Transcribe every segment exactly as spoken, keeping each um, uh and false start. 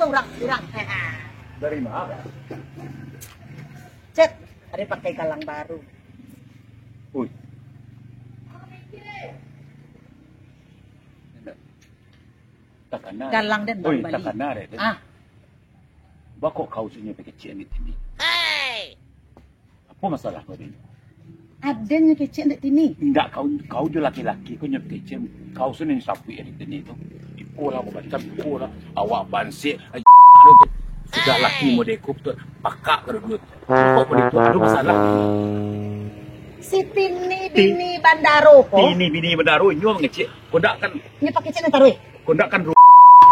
Kurang, kurang. Dari mana? Cet, ada pakai galang baru. Ui. Takana. Galang den Ui, baru bali. Takana deh. Ah, Bako kau sunyo pakecek ni tini. Apa masalah kau ni? Aden nyo kecek dek tini. Indak kau, kau jo laki-laki kau nyo pakecek. Kau sunyo sabuik ari tini tu. Iko lah macam iko lah. Awak bansek. Sudah laki model ko tu pakak ka dulu. Kok model tu ada masalah. Si Tini bini bandaro ko. Tini bini bandaro nyo mangecek. Kau ndak kan, Nyo pakecek nan taruih. kau ndak kan ru-,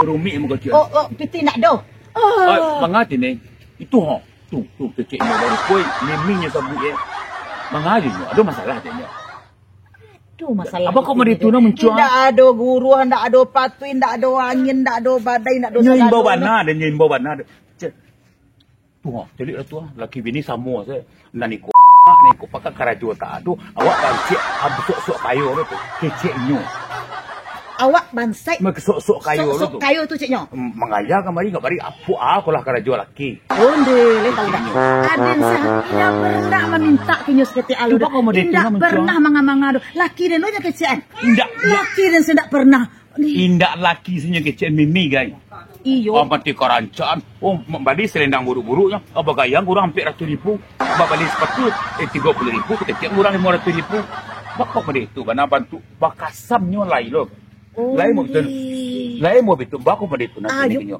rumik muka cik. Oh, oh, piti nak do. Ah, Oh. manga tini. Itu ha. Tu, tu keceknyo baru. Koi, miminyo sabuik eh. Manga nyo. Ada masalah je nyo. Tu masalah. Apa kau model tu nak muncul, Ndak ado guruah, ndak ado patuih, ndak ado angin, ndak ado badai, ndak ado Nyo sagalo, imbau nyo. bana, dan nyo imbau bana. Cek. Tu ha, caliak lah tu ha. Laki bini samo saja. Nan iko, nan iko pakak karajo tak ado. Awak bansek, ah, sok-sok kayo tu. Keceknyo. Awak bansek. Mak sok-sok kayo Sok-sok tu. kayo tu ceknyo. Mangaya kamari ndak bari apo ah, kolah karajo laki. Onde, le tahu dah. Aden sah tidak pernah meminta kinyo seketek alu. Cuba kau model tu Tidak nak pernah manga-manga doh. Laki den doh nyo kecek. Indak. Laki den sah tidak pernah. Ni. Indak laki sunyo kecek mimi gai. Iyo. Oh, mati karancaan. Oh, bali selendang buruk-buruknyo. Oh, bagayang kurang ampek ratuih ribu. Babali sepatu, eh, tigo puluah ribu, kecek kurang limo ratuih ribu. Bako model tu, bana bantuk bakasamnyo lai lo. Oh, Lai mo betul. ni. Lai mo betul, bako model tu nanti Ayo. Nyo.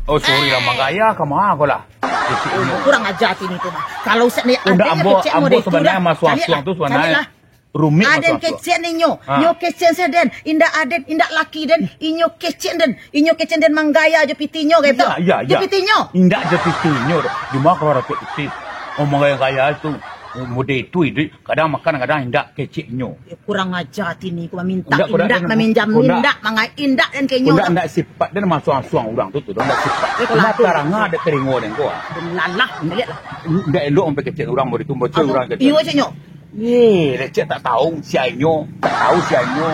Oh, sorry lah, mangaya ka ma ko lah. Keceknyo. Kurang aja tini tu mah. Kalau sek ni Indak, aden ambo, kecek ambo model tu sebenarnya dah. masuak-suak Caliaklah, tu sebenarnya. Caliaklah. Rumik Aden masuak-suak. Kecek ninyo, Ha. nyo kecek se den, indak aden, indak laki den, inyo kecek den, inyo kecek den manggaya jo pitinyo kato. Ya, ya, Jo ya. pitinyo. Indak jo pitinyo, doh. Cuma kalau rapek pitih. Omong gaya-gaya tu, model tu iduik, kadang makan, kadang indak keceknyo. Ya, kurang aja tini ko maminta Indak, kurang indak, den, maminjam kurang. Indak, mangai indak den kenyo. Indak, indak sipat den masuak-suak urang tu, tu, indak sipat. Eh, kalau Cuma aku. Taranga ada telingo den ko. Lalah, lihatlah. Indak elok sampai kecek urang model tu, bocor urang kecek. Iyo ceknyo. Ye, lecek tak tahu sianyo, tak tahu sianyo.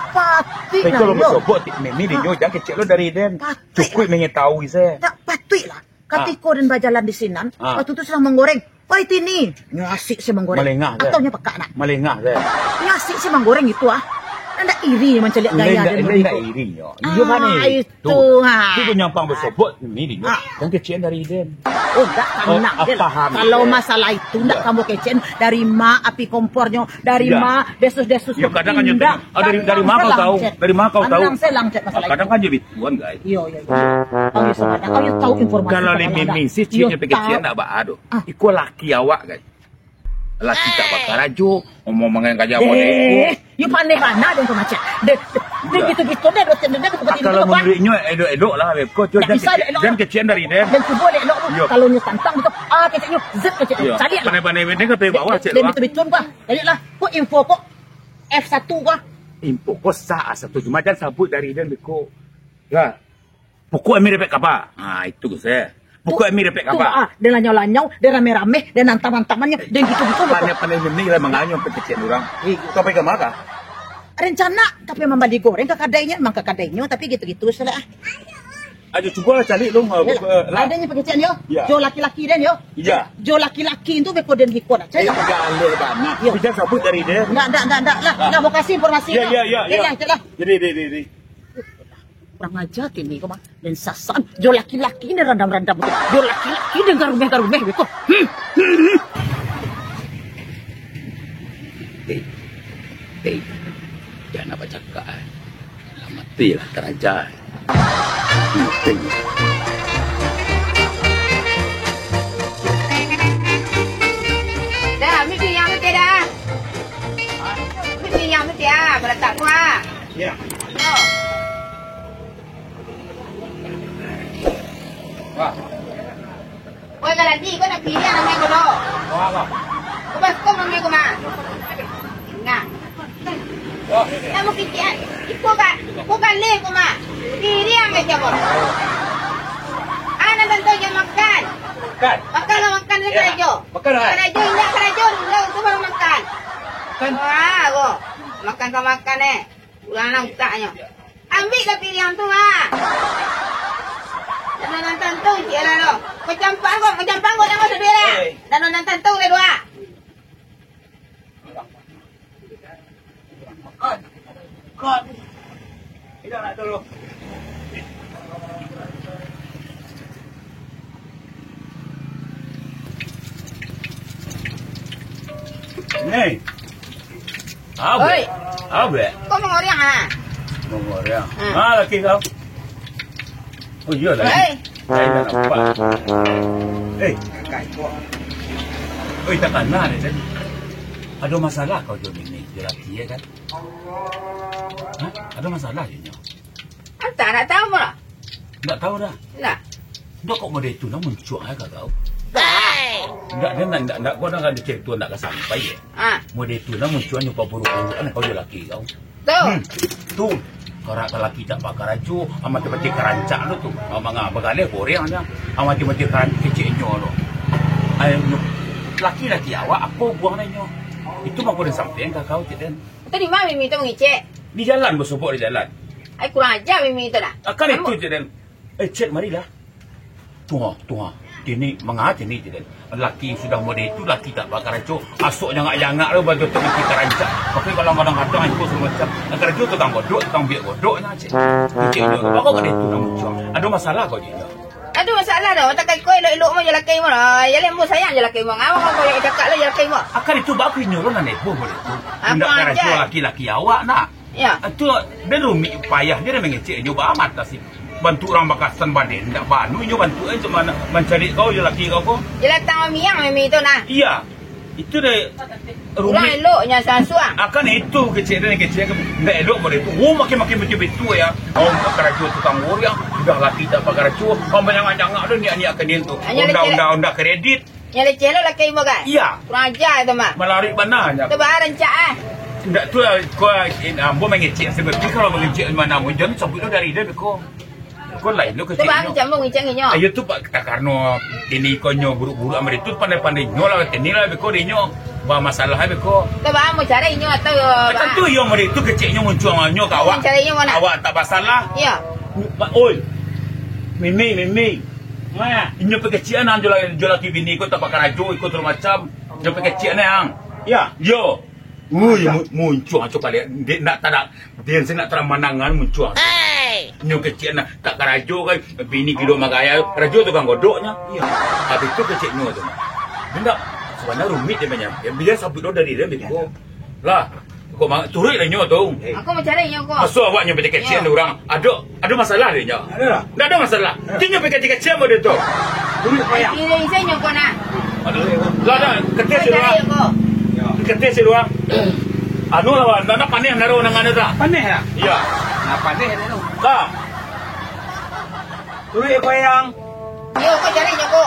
Pati Betul lo lah yo. Sobok, mimi dinyo jangan kecek lo dari den. Pati. Cukup mengetahui saya. Tak patuik lah. Katiko den bajalan di sinan, Ah. waktu tu sudah manggoreng. Oi tini, nyo asik se manggoreng. Malengah, Atau kan? Nyo pekak nak. Malengah saya. Nyo asik se manggoreng itu ah. Ndak iri mancaliak gaya Indak, den indak, model indak tu. iri nyo. Ah, Iyo kan itu, itu. ha. Itu nyampang bersobok mimi dinyo. Ah. Jangan kecek dari den. Oh, tak Oh, tenang ah, je. Paham Kalau je. Masalah itu ndak Iya. Kamu kecek dari ma api kompornyo, dari Iya. ma desus-desus. Ya, kadang kan Indak. dia tanya, "Ah, dari, dari ma kau tahu? Dari ma kau tahu?" Selang cek masalah Kadang itu. Kan dia bituan, guys. Iyo, iyo, iyo. Kau yo sebenarnya, kau yo tahu informasi. Kalau tentang limi anda. misi Yo cik nyo pikir tahu. Cik ndak ba ado. Ah. Iko laki awak, guys. Laki tak bakarajo, ngomong mangan gaya model. Eh, yo pandai bana den tu macam. Den, den, den Iya. gitu-gitu den, den, den, den, Ah, kalau menurut nyo elok-elok lah, beko tu Ndak jangan bisa kecek, elok. jangan kecek dari den. Den cubo elok tu. Yo. Kalau nyo tantang gitu, ah keceknyo, zet keceknyo. Yo, Caliak lah. Pandai-pandai den kata bawah cek Den lah. betul-betul bah. Caliak lah. Kok info kok F satu bah. Info kau sah satu, cuma jangan sabut dari den beko. Ya. Pokok ami dapat kaba. Ha, itu saya. Pokok ami dapat Tu kaba. ah, den lanyau-lanyau, den rame-rame, den antam-antamannyo, den gitu-gitu. Pandai-pandai ni lah manganyau pakecek urang. Eh, kau pergi ke mana? Rencana tapi mambali goreng ka kadainyo, mang ka kadainyo tapi gitu-gitu salah. Ayo cubolah cari lu. Yo lah. Aden nyo pakecek yo. Ya. Jo laki-laki den yo. Iya. Jo laki-laki tu beko den hiko nak. Eh, agak alih bana. Yo. Jangan sabut dari den. Ndak, ndak, ndak, ndak lah. Ah. Lah, makasih informasi. Ya, ya, ya, ya. Cek lah, cek lah. Jadi, di, di, di. Kurang aja tini kau mah. Den sasan. Jo laki-laki ni randam-randam tu. Jo laki-laki ni garumeh-garumeh beko. Hmm. Hei, hei, jangan nak bacakak, eh. Lah mati lah taraja. Mati. Dah, ambil pinggan tu, dah. Ambil pinggan tu, dah. Meletak tu, ah. Ya. Yo. Wah. Kau galadi, kau nak pilih anak main bola. Wah, wah. Kau baskom ambil kau mah. Nah. Wah. Kamu pikir, iko kan, iko kan leh kau mah. Pilih ambil siapa? Anak tentu je makan. Kan? Makan lah, makan ni Ya. karajo. Makan lah. Karajo indak karajo, dulu tu baru makan. Kan? Wah, kau. Makan kau makan eh. Ulang lah utaknyo. Ambil lah pilihan tu ah. Iyolah lo. Kau campang kau, kau campang kau jangan sedih lah. Oi. Dan nan tantu lah dua. Hei. Abe. Oi. Abe. Kau mangoriang, ah? Mangoriang. Hmm. Ah, laki kau. Oh, iyo lah. Hei. Lain dah nampak. Eh. Oi, takana deh, Cen. Ado masalah kau jo bini, jo laki, yo kan? Hah? Ado masalah jo nyo? Antah, ndak tahu mah. Ndak tahu dah? Ndak. Ndak, kok model itu nah muncuang ka kau? Ndak. Ndak, dia ndak, ndak, ndak, kau dah kan cerita ndak ka sampai, yo? Ah. Model itu nah muncuang nyo paburuk-buruk, kan kau jo laki kau. Tu. Hmm. Tu. Karak laki tak bakarajo, amat mati karancak tu tu. Manga bagaleh goreng nya. Amat mati karancak keceknyo tu. Ayo, nyo, laki-laki awak, apo buang nyo? Itu mah kau dah sampai ka kau, Cik Den. Itu di mana Mimi tu mangecek? Di jalan, basobok di jalan. Ai, kurang aja Mimi tu dah. Akan itu, Cik Den. Eh, Cik, marilah. Tuha, tuha. Tini, manga tini, Cik Den. Laki sudah model itu, laki tak bakarajo. Asok jangak-jangak tu, baju tu mesti karancak. Tapi kalau kadang-kadang, itu semua macam. Karajo tukang godok, tukang biak godok, nah, Cik. Cik, bako kau itu nak muncuang? Ado masalah kau, Cik? Ado masalah doh, tak kai ko elok-elok mo jo lakai mo lah. Yo lah, ambo sayang jo lakai mo. Awak ko elok cakak lah jo lakai mo. Akan itu bagus nyo lo nan heboh mo tu. Apo aja. Indak karajo laki-laki awak nak. Yo. Tu ben rumik payah je dah mangecek nyo baamat lah si. Bantuak urang bakasan baden, indak banu inyo bantuak eh, cuma nak mancari kau jo laki kau ko. Jelas tang miang Mimi tu nah. Iyo. Itu deh. Urang rumik. Eloknyo sasuang. Akan itu kecek dan kecek kan. Ndak elok pada itu. Oh, makin-makin betul-betul ya. Kau karajo tukang urang, sudah laki tak bakarajo. Kau banyak-banyak tu niat-niat ke dia tu. Hanya leceh. Undang-undang, undang kredit. Yang leceh lo laki ibu kan? Iya. Kurang ajar itu mah. Malarik bana nya. Coba rancak eh. Ndak tu lah, kau, eh, ambo mangecek seperti kalau mangecek mana mo, jangan sampai lo dari dia beko. Ko lain lo kecek nyo. Cubo cambung ngicek nyo. Ayo tu, Pak, tak karano ini ko nyo buruk-buruk amari tu, pandai-pandai nyo lah, kini lah beko di nyo. Ba masalah beko. Cubo mo cari nyo atau, eh, Pak? Tantu iyo amari tu kecek nyo muncuang nyo ka awak. Cari nyo ma? Awak tak basalah. Iyo. Pak, oi. Mimi, Mimi. Ma. Inyo pakecek an jo la-, jo laki bini ko tak bakarajo, iko sagalo macam. Inyo pakecek an ang. Iyo. Yo. Ui, mu-, muncuang acok baliak. Dek, ndak tadak. Den se ndak tadak manangan muncuang. Hei! Nyo kecek nah, tak karajo kan, bini gilo magaya, karajo tukang godoknyo. Iyo. Habis tu kecek nyo tu. Ndak, sabananyo rumik dia banyak. Dia, dia sabut lo dari dia beko. Lah, kok ma-, turuik lah nyo tu. Aku mancari nyo ko. Maso awak nyo pacakek-cakek urang. Ado, ado masalah dek nyo. Ado lah. Ndak ado masalah. Ti nyo pacakek-cakek mo dek tu. Turuik payah. Isi nyo ko nah. Aduh. Lah dah, keteh si luar. Keteh si luar. Anu lah, wan. Ndak paneh naro nangan tu. Paneh lah. Iyo. Nah, paneh dia tu. Lah. Turuik payah. Yo, ko cari nyo ko.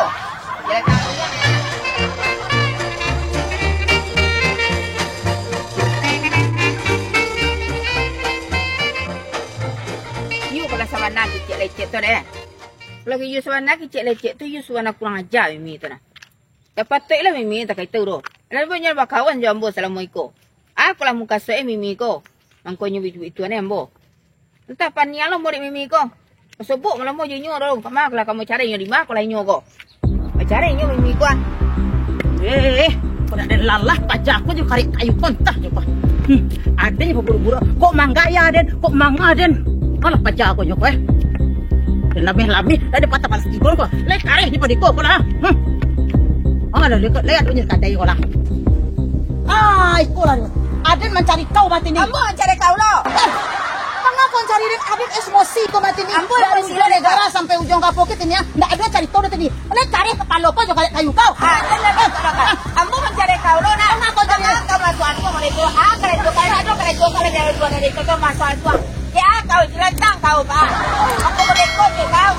Iyo, kalau sabana kecek lecek tu deh. Kalau iyo sabana kecek lecek tu, iyo sabana kurang aja Mimi tu nah. Dak patuik lah Mimi tak itu doh. Lalu nyo bakawan jo ambo salamo iko. Apolah mukasuik eh Mimi ko. Mangkonyo bitu-bitu aneh ambo. Antah paniang lo murid Mimi ko. Sobok malamo jo inyo tu. Kama lah kamu cari inyo di ma ko lah inyo ko. Cari inyo Mimi ko ah. Eh, kok nak den lalah paja ko jo karek kayu ko antah jo ko. Hmm, aden jo baburu-buru. Kok manggaya den, kok manga den. Kalah paja ko nyo ko eh. Den lameh-lameh, dah dipatah palas tigo ko. Lai kareh di padiko ko lah. Hmm. Oh, lah, lihat, lihat punya kadai ko lah. Ah, iko lah. Aden mancari kau mati ni. Ambo mancari kau lo. Eh, manga kau cari den, aden emosi kau mati ni. Ambo emosi lo, negara sampai ujung kapo kito ni, ah. Ndak ado carito dah tadi. Lai kareh kapalo kau jo karek kayu kau. Ah, jangan, jangan, jangan. Ambo mancari kau lo, nah. Manga kau cari. Kau masuk asuang, kau itu. Ah, kau itu, kau itu, kau itu, kau itu, kau masuk asuang. Ya, kau jelantang kau, Pak. Aku berikut je kau.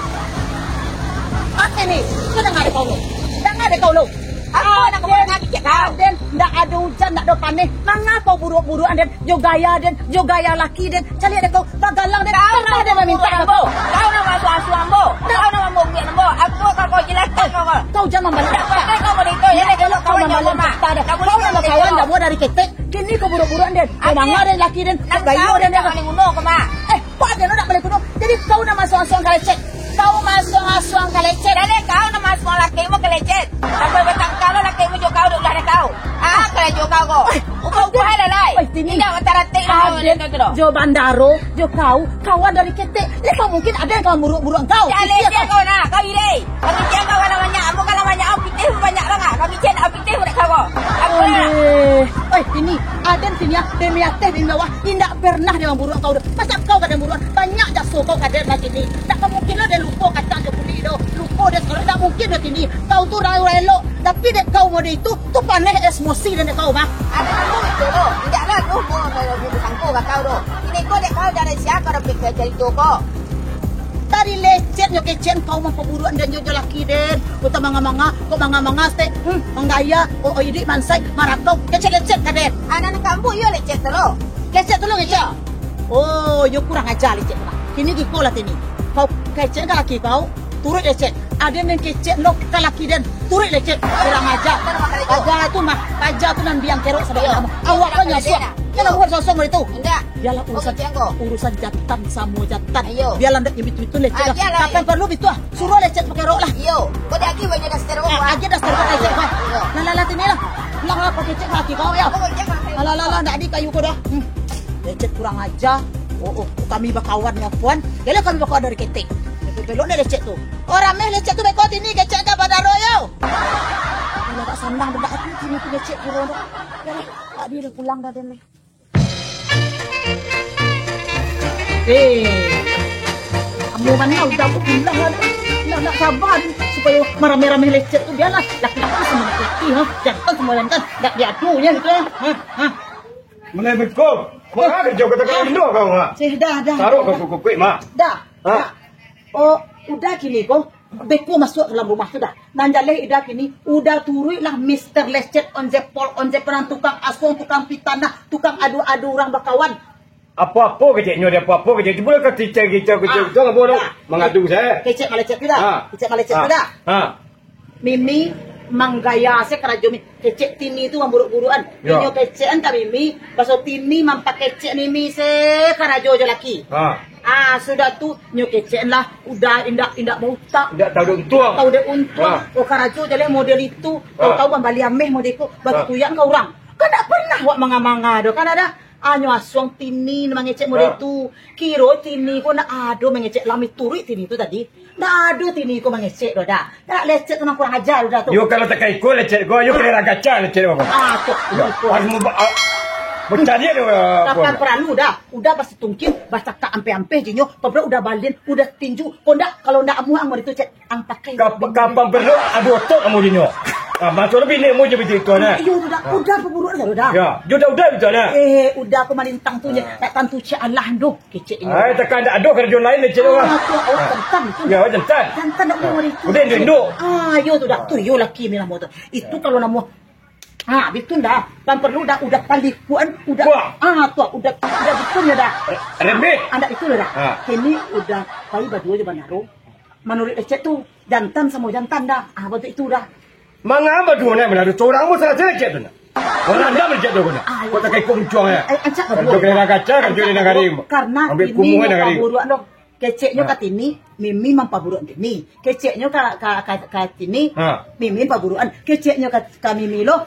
Mati ni, kau dengar dek kau lo. Dengar dek kau lo. Aku nak kau nak kau. Den, ndak ado ujan, ndak ado paneh. Manga kau buruak-buruak, Den? Jo gaya, Den. Jo gaya laki, Den. Caliak dek kau. Bagalang, Den. Kau nak maminta ambo. Kau nak masuk asuang ambo. Kau nak mambunuah ambo. Aku akan kau jelantang kau. Kau jangan mambalas. Kau boleh kau, ya, kau nak mambalas. Kau nak kawan, ndak mau dari ketek. Kini kau buruak-buruak, Den. Kau manga, Den, laki, Den. Kau gaya, Den, Den. Nak bunuh kau, Mak. Eh, kok ado nak balik kuno? Jadi kau nak masuk asuang kalecek. Kau masuang-masuang ka lecet, ade kau nan masuang lakimu ka lecet. Sampai batangka lo lakimu jo kau, dek ulah dek kau. Ah, karajo kau ko. Ubah-ubah lah lai. Oi, Tini. Indak bataratik lah kau Aden dek tu doh. Jo Bandaro, jo kau, kawan dari ketek. Lai ka mungkin Aden ka mamburuak-buruak kau. Jan lecet kau nah, kau ilai. Kami cian kau kalah banyak, ambo kalah banyak, kau pitih banyak bang ah. Kami cian, kau pitih budak kau ko. Aku lah. Oi, Tini, Aden Tini ah, demi ateh, demi bawah, indak pernah den mamburuak kau doh. Masa kau ka den buruak, banyak jaso kau ka den lah Tini. Ndak ka mungkin lo den lupo kacang jo kulik doh. Lupo den sakolah, ndak mungkin doh Tini. Kau tu urang, urang elok, tapi dek kau mode itu, tu paneh esmosi den dek kau, mah. Ado ambo itu doh, indak lah tu, mo, mo, mo, sangko ka kau doh. Kini ko dek kau dari sia kau dapek carito ko? Dari lecet nyo kecek kau mampaburuak den jo, jo laki den. Kau tak manga-manga, kau manga-manga stek, hmm, manggaya, oh, oh, iduik mansai, marakau, kecek-kecek ka den. Anak-anak kampung iyo lecet tu lo. Lecet tu lo, lecet. Iyo. Oh, yo kurang aja lecet tu lah. Kini giko lah Tini. Kau kecek ka laki kau, turuik lecet. Aden nan kecek lo ka laki den, turuik lecet. Kurang aja. Aja tu mah, aja tu nan biang kerok sabanyak. Iyo. Awak kan nyosok. Iyo. Kan awak sosok mah itu. Indak. Biarlah urusan, urusan jantan samo jantan. Iyo. Biarlah ndak yang bitu-bitu lecet lah. Biarlah. Kapan perlu bitu ah. Suruah lecet pakai rok lah. Iyo. Kau dah agi banyak daster kau. Ah, agi daster kau lecet kau. Iyo. Lah, lah, lah, Tini lah. Pulang lah, kau kecek laki kau yo. Alah, lah, lah, ndak adi kayu kau dah. Hmm. Lecet kurang aja. Oh, oh, kami bakawan dengan puan. Biarlah kami bakawan dari ketek. Belok ni lecet tu. Oh, rameh lecet tu beko Tini kecek ka Bandaro yo. Alah, tak sanang bedak aku Tini tu lecet kiro dah. Biarlah, tak adi dah pulang dah den. Eh, ambo mah udah aku pulang lah. Nak, nak sabar supayo marameh-rameh lecet tu, biarlah laki-laki samo laki-laki, ha. Jantan samo jantan, nak diadunyo gitu, ha. Ha. Assalamualaikum. Manga kerjo kau tak indo kau, ha? Seh, dah, dah. Taruh kau kukuik, mah. Dah. Ha? Dah. Oh, udah kini ko. Beko masuak ka dalam rumah tu dah. Nan jaleh Ida kini, udah turuik lah Mister Lecet on the pole, on the pole, tukang asuang, tukang pitanah, tukang adu-adu urang bakawan. Apo-apo keceknyo, dia apo-apo kecek. Cubo lah kau kicau, kicau, kicau, Ah, kicau, ngapa lo? Dah. Mangadu sae. Kecek malecet tu dah. Ha. Kecek malecet tu dah. Ha. Mimi manggaya se karajo Mi-, kecek Tini tu mamburuak-buruakan. Yo. Inyo kecekan ka Mimi, baso Tini mampakecek Mimi se karajo jo laki. Ha. Ah, sudah tu, nyo kecekan lah, udah indak, indak bautak. Indak tahu dek untuang. Tahu dek untuang. Ha. Oh, karajo jaleh model itu. Ha. Tahu-tahu mambali ameh model iko, batu Ha. kuyak ka urang. Kan ndak pernah wak manga-manga doh, kan ado. Ah, nyo asuang Tini mangecek model Ha. tu. Kiro Tini ko ndak ado mangecek, lah mituruik Tini tu tadi. Ndak ado Tini ko mangecek doh, dah. Ndak lecet tu, nang kurang aja doh, dah tu. Yo, kalau takai ko lecet ko, yo kira gaca lecet ko. Ah, tu. Yo, Tini ko. Harus muba-, ah, mencari dia, ah, Kapan pun. Paralu dah. Udah basi tungkin, bacakak ampeh-ampeh jinyo, pabila udah balin, udah tinju. Ko ndak, kalau ndak amuah ang itu cek, ang pakai. Kap-, kapan perlu adu otot kamu dinyo. Ah, masuk lebih ni mu je betul itu nah. Iyo tu dah, Ah. udah pemburuan dah, dah. Ya, yo dah, udah betul nah. Eh, udah aku malintang tu je, Ah. tak tantu cek alah doh, kecek inyo. Ai, takkan ndak ado kerjo lain cek Ah, orang. Tu awak Ah. jantan tu. Ya, awak jantan. Jantan ndak Ah. boleh tu. Udah induk-induk. Ah, yo tu dah. Ah. Tu yo laki mi namo tu. Itu Ya. kalau namo Ha, bitu dah. Pan perlu dah, udah palikuan, udah. Wah. Ah, tu, udah, udah bitu nyo dah. Re-, remeh. Andak bitu dah. Ha. Kini udah pai baduo jo Bandaro. Manuruik lecet tu, jantan samo jantan dah. Ah, bantuak itu dah. Manga baduo nyo Bandaro, surang mu salah lecet tu nah. Orang anda lecet tu nah. Ah, Kau iyo. takai kuncuang ya. Eh, ancak Kalau baduo. kena kaca, kan jadi nagari. Karena Ambil ini kumuh yang nagari. Buruak doh. Keceknyo Ha. ka Tini, Mimi mampaburuakan Tini. Keceknyo ka, ka, ka, ka Tini, Ha. Mimi mampaburuakan. Keceknyo ka, ka Mimi lo,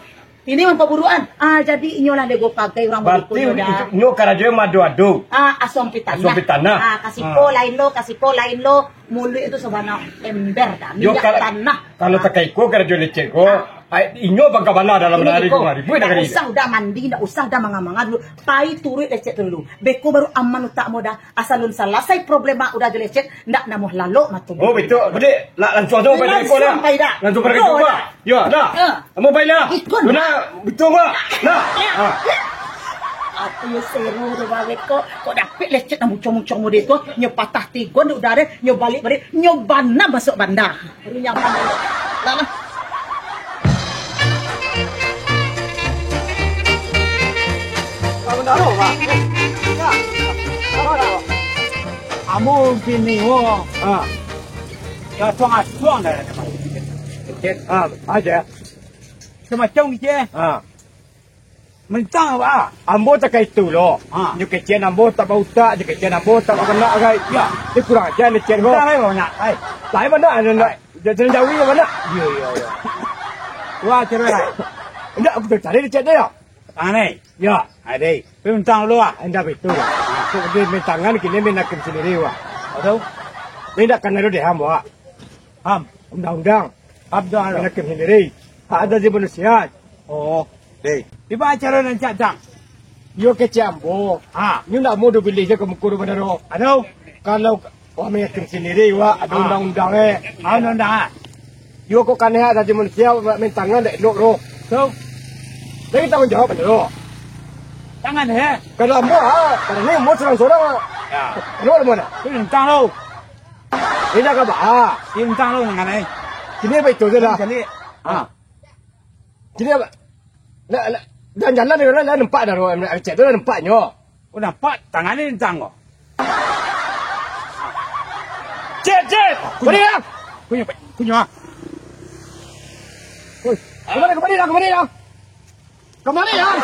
Tini mampaburuakan. Ah, jadi inyo lah lego pagai urang Berarti barikunyo dah. itu, nyo karajo mado-ado. Ah, asuang pitanah. Asuang pitanah. Ah, kasiko Ha. lain lo, kasiko lain lo. Muluik tu sabana ember dah. Yo, Minyak kal-, tanah. kalau Ha. takai ko karajo lecet ko, Ha. ai, inyo bangka bala dalam Ini hari ko. ko, ribuik Ndak nagari. usah udah mandi, ndak usah udah manga-manga dulu. Pai turuik lecet tu dulu. Beko baru aman utak mo dah. Asa lun salasai problema udah jo lecet, ndak namuah lalok mato. Oh, betul. Jadi, la-, langsung saja pai Langsung dah. pai dah. Langsung pai Betul dah. dah. Ya, dah. Ha. Kamu pai dah. Ikon. Benar, betul enggak? Nah. Ya. Ha. Aku yo seru tu, Bang. Kok, kok dapik lecet nak muncung-muncung model tu, nyo patah tigon di udara, nyo balik-balik, nyo bana masuk bandar. Baru nyaman. Lah, lah. Abang Daro, Pak. Ya. Apa dah, Pak? Amo bini wo. Ha. Ya, tuang asuang dah. Ha, aja. Semacam gitu, eh. Ha. Mantang, Abah. Ambo tak kaitu lo. Ha. Nyo kecek ambo tak bautak, nyo kecek ambo tak bakanak, gai. Ya. Nyo kurang aja nyo kecek ko. Mantang, ai, banyak, ai. Lai banyak, anu, nak. Ai. Jangan jawi, banyak. Iya, iya, iya. Wah, cerai. Indak, aku cari kecek dia. Tangan, ai. Ya. Ai, deh. Tapi mantang dulu, ah. Indak betul. Aku pergi main tangan, kini main hakim sendiri, wah. Aduh. Indak kan ada deh, ham, wah. Ham. Undang-undang. Ham tu, anu. Main hakim sendiri. Hak asasi manusia. Oh, deh. Di mana cara nan cak, Cang? Yo kecek ambo. Ha. Nyo ndak mau dipilih je ka muko tu, Bandaro. Aduh. Kalau wah main hakim sendiri, wah, ada undang-undang, eh. Ha, undang-undang, ah. Yo kok kanai hak asasi manusia, main tangan dek elok tu. So, jadi tanggung jawab, Bandaro. Tangan, eh? Kalau ambo, ah, kalau ni ambo sorang-sorang, ah. Ya. Elok di mana? Tu tentang lo. Ini dah kabar, ah. Ini tentang lo, tangan, eh. Kini apa itu je dah? Jadi, ah. Kini apa? Lah, lah, jalan-jalan dia lah, lah nampak dah, Ro, cek tu lah nampaknyo. Oh, nampak tangan ni tentang ko. Cek, cek! Kunyah. Bari, ah! Kunyah, Pak. Kunyah, ah. Oi, kamari, kamari dah, kamari dah. Kamari, ah!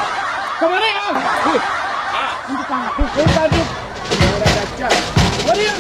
Kamari, ah! Oi. Ini tangan. Oi, tadi. Orang kacau. Bari, ah!